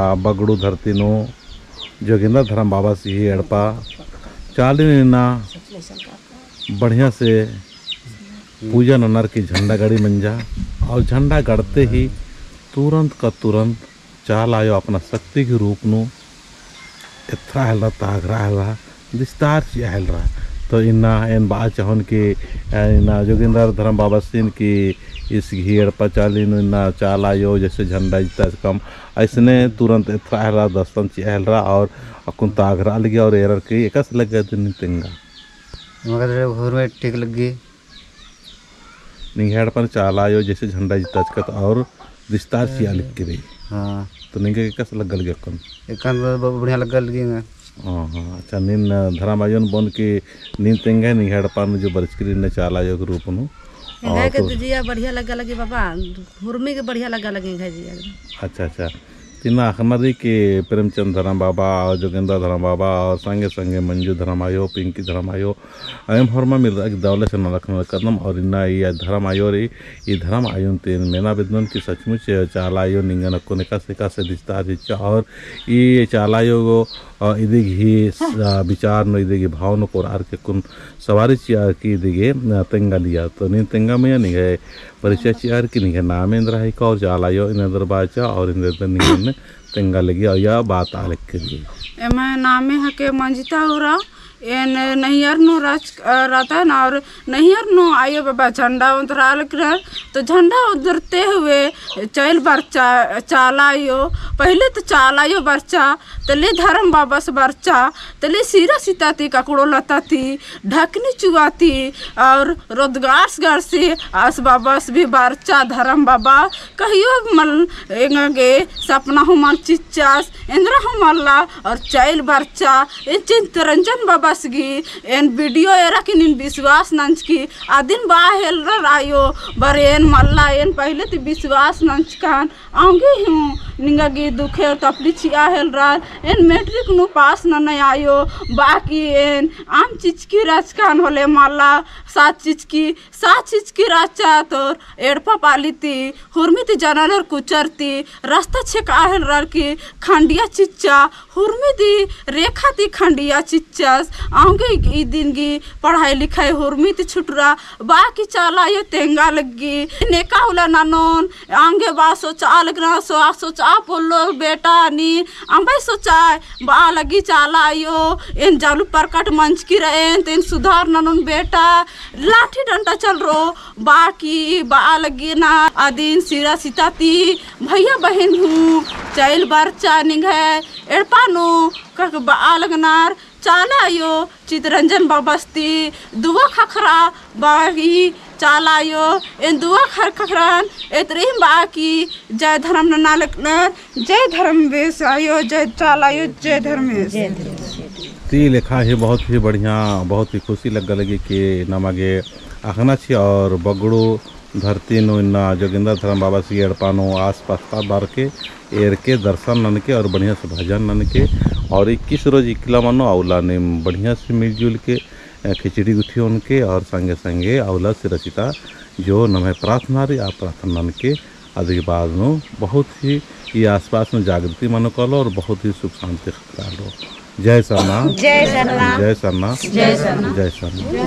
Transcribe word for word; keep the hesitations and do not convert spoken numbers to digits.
आ बगड़ू धरती नू जोगिंदर धरम बाबासी ही एड़पा चाली नू इन्ना बढ़िया से पूजा ननर की झंडा गड़ी मंजा। और झंडा गड़ते ही तुरंत का तुरंत चाला आयो अपना शक्ति के रूप नू एथरा हेलरा, तागरा हेलरा, विस्तार चिआ हेलरा। तो इन्ना एन बआ चाहोन कि, अ, इन्ना जोगिंदर धरम बाबासिन की ईस गही एड़पा चाली नू इन्ना चाला आयो जैसे झंडा इजता कम, अइसने तुरंत एथरा हेलरा, दर्शन चिआ हेलरा और अक्कुन तागरा लगी और एरर की एकासे लग्गा दिम तेंगा। मगर हुरमी ठीक लग्गी। निंग्है एड़पा नू चाला आयो जैसे झंडा इजताचकत और विस्तार चिआ लिक्की रई। हाँ। तो निंगा एकासे लग्गा लगी अक्कुन? एकासे ब-, बढ़िया लग्गा लगी ना। हाँ, हाँ। अच्छा, नीन धरम आयोन बओन कि नीन तेंगा निंग्है एड़पा नू जो बरचकी रई इन्ना चाला आयो के रूप नू। एंग्है और के तो जिया बढ़िया लग्गा लगी बाबा, हुरमी के बढ़िया लग्गा लगी एंग्है जिया। अच्छा, अच्छा। तिन्ना अख़ना रई कि प्रेमचंद धरम बाबा और जोगेंद्र धरम बाबा और संगे संगे मंजू धरम आयो, पिंकी धरम आयो, एम होरमा मिलरआ की दव ले से नलख नलख करदम और इन्ना ई धरम आयो रई, ई धरम आयोन ती एन मेना बेद्दनोन कि सचमुच चाला आयो निंगन अक्कुन एकासे एकासे विस्तार चिच्चा और ई चाला आयो गो, अ, इदी गही स-, अ, विचार नू, इदी गही भाव नू कोरअर की अक्कुन सवारी चिअर की इदी गे, अ, तेंगा लिया। तो नीन तेंगा मइय्याँ निंग्है परिचय चिअर की निंग्है नामे एन्दरा हिका और चाला आयो एन्देर बाचा और एन्देर निंगन तेंगा लगी और या बात आलक करी। एम्है नामे हके मंजिता उराँव, एन नैहर नू रच-, अ, रअदन और नैहर नू आयो बाबा झंडा ओन्दरआ लगनर, तो झंडा ओन्दरते हुए चइल बरचा चाला आयो, पहिले तो चाला आयो बरचा, तले धरम बाबस बरचा, तले सीरा सीता ती ककड़ो लता ती, ढकनी चुआ ती, और रोदगारस गड़सी आस बाबस भी बरचा धरम बाबा, कहियो मल एंगा गे सपना हूँ मल चिच्चस, एन्दरा हूँ मल्ला, और चइल बरचा, एन चितरंजन बाबस गही, एन video एरा की नीन विश्वास नंजकी, अदिन बआ हेलरर आयो, बरे एन मल्ला, एन पहिले ती विश्वास नंजकन, औंगे हूँ निंगा गे दुखे और तपली चिआ हेलरर, एन matric नू pass ननय आयो, बाकी एन आम चिचकी रहचकन होले मल्ला, सात चिचकी, सात चिचकी रहचा तो एड़पा पाली ती, हुरमी ती जनर और कुचर ती, रस्ता छेकआ हेलरर की खंडिया चिच्चा, हुरमी ती रेखा ती खंडिया चिच्चस, औंगे इदिन गही पढ़ाई लिखाई हुरमी ती छुटरा, बाकी चाला आयो तेंगा लग्गी, नेका उल्ला ननोन, औंगे बआ सोचआ लगनर, सो आ सोचआ पोल्लोर बेटा नीन, अम्बय सोचआ, बआ लग्गी चाला आयो, एन जालू प्रकट मंजकी रएन, तो एन सुधार ननोन बेटा, लाठी डंडा चलरो, बाकी बआ लग्गी ना, अदिन सिरा सिता ती, भैया बहिन हूँ, चइल बरचा निंग्है, एड़पा नू, कक बआ लगनर, चाला आयो, चितरंजन बाबस ती दुआ ख़क्खरा बआ की चाला आयो, एन दुआ ख़क्खरन एतरिम बआ की जय धर्म नना लगनर, जय धर्मेस आयो, जय चाला आयो, जय धर्मेस। ती लेखा ही बहुत ही बढ़िया, बहुत ही खुशी लग्गा लगी कि नमा गे अख़ना छि और बगड़ू धरती नू इन्ना जोगिंदर धर्म बाबस गही एड़पा नू आस पास ता बरके एरके दर्शन ननके और बढ़िया से भजन ननके और इक्कीस रोज इकला मनो अउला नीम बढ़िया से मिलजुल के, अ, खिचड़ी गुट्ठी ओनके और संगे संगे अउला सिरा सिता जो नम्है प्रार्थना रई आ प्रार्थना ननके अदी के बाद नू बहुत ही ई आसपास नू जागृति मनो कालो और बहुत ही सुख शांति ख़क्खरालो। जय सरना। जय सरना। जय सरना। जय सरना। जय सरना।